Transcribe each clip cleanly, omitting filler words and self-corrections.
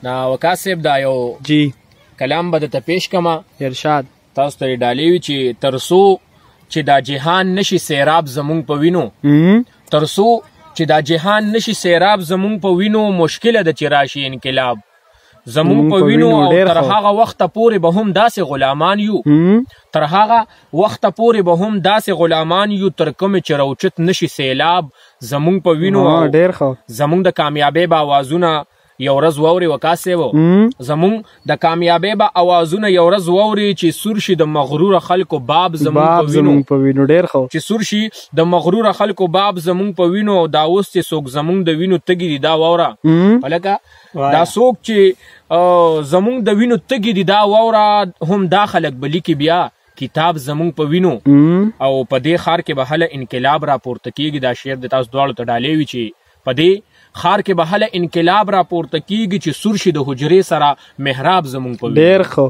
دا وقاص صاحب، دا یو جی کلام به درته پیش کما. ارشاد. تاسو ته ډالۍ وي چې ترسو چې دا جهان نشي سیراب زمونږ په وینو، ترسو چې دا جهان نشي سیراب زمونږ په وینو، مشکله ده چې راشي انقلاب زمونږ په وینو. او تر هغه وخته پورې به هم داسې غلامان یو، تر هغه وخته پورې به هم داسې غلامان یو تر کومې چې راوچت نشي سیلاب زمونږ په وینو. ډېر ښه. زمونږ د کامیابۍ به اوازونه یو ورځ واوري وقاص صاحب، زمونږ د کامیابۍ به اوازونه یو ورځ واوري چې سور شي د مغرور خلکو باب زمونږ په وینو. ډېر ښه. چې سور شي د مغرور خلکو باب زمونږ په وینو. او دا اوس چې څوک زمونږ د وینو تږي دي دا واوره، هلکه دا څوک چې زمونږ د وینو تږي دي دا واوره، هم دا خلک به لیکي بیا کتاب زمونږ په وینو. او په دې ښار کې به هله انقلاب راپورته کیږي. دا شعر د تاسو دواړو ته ډالۍ وي چې په دې ښار کې به هله انقلاب راپورته کیږي چې سور شي د حجرې سره محراب زمونږ په وینو. ډېر ښه.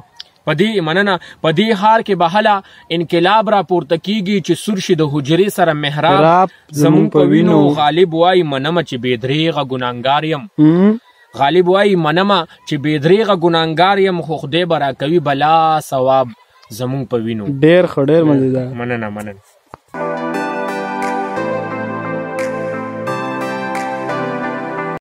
په دې مننه. په دې ښار کې به هله انقلاب راپورته کیږي چې سور شي د حجرې سره محراب زمونږ په وینو. غالب وایي منمه چې بې درېغه ګناهګار یم، غالب وایي منمه چې بې درېغه ګناهګار یم، خو خدای به راکوي بلا ثواب زمونږ په وینو. ډېر ښه، ډېر مزیدار. مننه مننه.